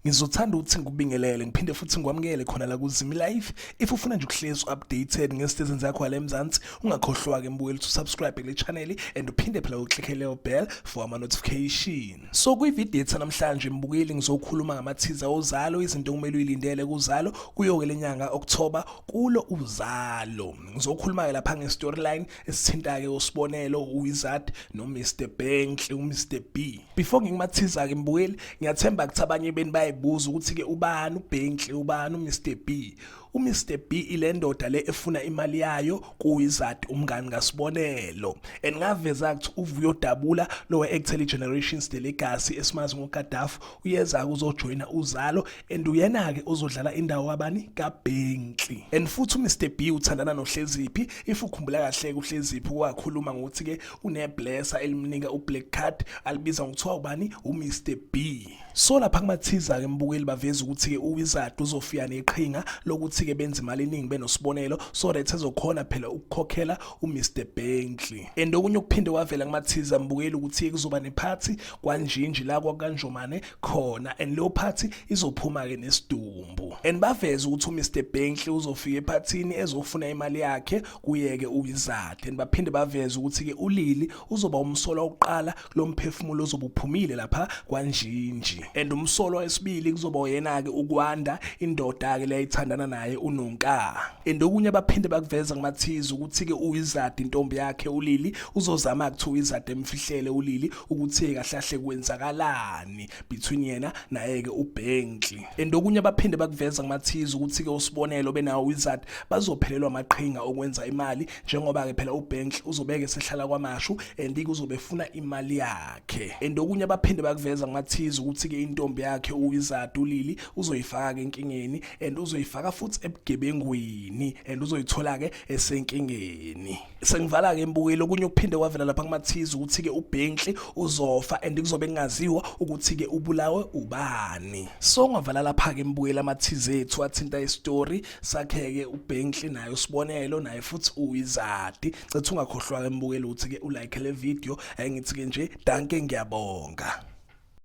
Ngizothanda ukuthi ngikubingelele ngiphinde futhi ngikwamukele khona la kuZimi Life. If ufuna nje ukuhlezi updated ngezinto ezenzeka khona la eMzansi, ungakhohlwa ke mbukeli to subscribe kule channel and uphinde phela uclicke leyo bell for ama notification. So kwi-video yethu namhlanje mbukeli ngizokhuluma ngamathiza ozalo, izinto okumele uyilindele kuzalo kuyoke lenyanga October kulo uzalo. Ngizokhuluma ke lapha nge-storyline esithinta ke uSibonelo, uWizard noMr Bentley, uMr B. Before ngikumathiza ke mbukeli, ngiyathemba ukuthi abanye beni bayibuza ukuthi ke ubani uBentley, ubani uMr B. UMr B ile ndoda le efuna imali yayo kuWizard umngani kaSibonelo. And ngaveza ukuthi uVuyo Dabula lo we-Actel Generations The Legacy esimazi ngoGaddafi uyeza uzojoyina uzalo and uyena ke ozodlala indawo kabani kaBentley. And futhi uMr B uthandana noHleziphi. If ukhumbula kahle uHleziphi wakhuluma ngokuthi ke uneblesser elimnika ublack card alibiza ngokuthiwa ubani uMr B. So lapha kumathiza ke mbukeli baveza ukuthi ke uWizard uzofika neqhinga lokuthi ke benze imali eningi benoSibonelo so that ezokhona phela ukukhokhela uMr Bentley. And okunye okuphinde kwavela kumathiza mbukeli ukuthi kuzoba nephathi kwaNjinji la kwaKanjomane khona and leyo phathi izophuma ke nesidumbu. And baveza ukuthi uMr Bentley uzofika ephathini ezofuna imali yakhe kuyeke uWizard. And baphinde baveza ukuthi ke uLili uzoba umsolwa wokuqala kulomphefumulo ozobe uphumile lapha kwaNjinji. And umsolwa wesibili kuzoba uyena ke uKwanda, indoda ke leyayithandana naye uNonka. And okunye baphinde bakuveza kumathiza ukuthi ke uWizard intombi yakhe uLili uzozama ukuthi uWizard emfihlele uLili ukuthi kahle kahle kwenzakalani between yena naye ke uBentley. And okunye baphinde bakuveza kumathiza ukuthi ke uSibonelo benawo Wizard bazophelelwa amaqhinga okwenza imali njengoba ke phela uBentley uzobeke sehlala kwaMashu and kuzobe efuna imali yakhe. And okunye baphinde bakuveza kumathiza ukuthi ke intombi yakhe uWizard uLili uzoyifaka ke enkingeni and uzoyifaka futhi ebugebengwini and uzoyithola ke esenkingeni. Sengivala ke mbukeli, okunye okuphinde kwavela lapha kumathiza ukuthi ke uBentley uzofa and kuzobe kungaziwa ukuthi ke ubulawe ubani. So ngavala lapha ke mbukeli amathiza ethu athinta istory sakhe ke uBentley naye uSibonelo naye futhi uWizard. Cethu ungakhohlwa ke mbukeli ukuthi ke ulike le video, engithi ke nje danke, ngiyabonga.